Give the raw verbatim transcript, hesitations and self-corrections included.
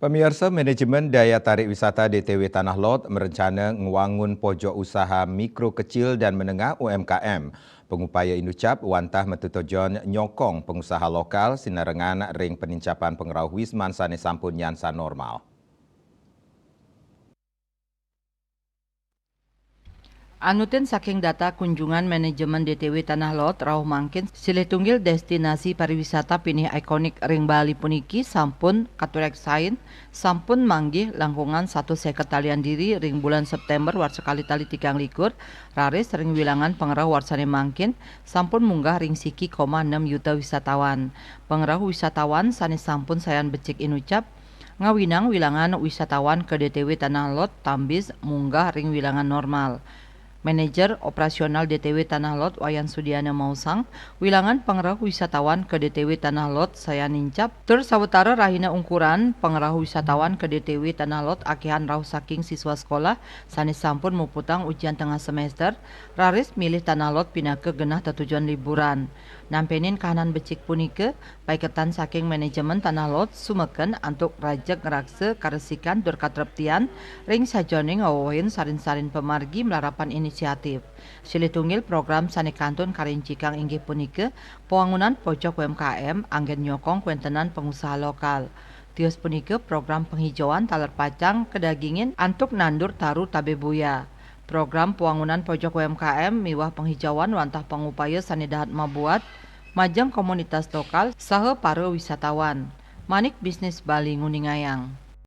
Pemirsa, Manajemen Daya Tarik Wisata D T W Tanah Lot merencana ngwangun pojok usaha mikro kecil dan menengah, U M K M. Pengupaya inucap wantah metutojon nyokong pengusaha lokal sinarengan ring penincapan pengerauh wisman sane sampun nyansa normal. Anutin saking data kunjungan Manajemen D T W Tanah Lot rauh mangkin, silih tunggil destinasi pariwisata pinih ikonik ring Bali puniki sampun katureksain, sampun manggih langkungan satus seket talian diri ring bulan September warsa kalih tali tigang likur, raris ring wilangan pangrauh warsane mangkin sampun munggah ring siki koma enam yuta wisatawan. Pangrauh wisatawan sane sampun sayan becik inucap, ngawinang wilangan wisatawan ka D T W Tanah Lot tambis munggah ring wilangan normal. Manajer Operasional D T W Tanah Lot Wayan Sudiana maosang, wilangan pangrauh wisatawan ka D T W Tanah Lot sayan nincap, tur sawatara rahina ungkuran pangrauh wisatawan ka D T W Tanah Lot akehan rauh saking siswa sekolah sane sampun muputang ujian tengah semester, raris milih Tanah Lot pinaka genah tetujon liburan. Nampenin kahanan becik punika, paiketan saking Manajemen Tanah Lot sumeken antuk rajeg ngraksa karesikan tur katreptian ring sajeroning wewehin sarin-sarin pamargi malarapan inisiatif. Silih tunggil program sane kantun karincikang inggih punika pawangunan pojok U M K M anggen nyokong kawentenan pengusaha lokal. Tios punika program penghijauan taler pacang kadagingin antuk nandur taru tabe buya. Program pawangunan pojok U M K M miwah penghijauan wantah pangupaya sane dahat mabuat majeng komunitas lokal saha para wisatawan. Manik Bisnis Bali nguningayang.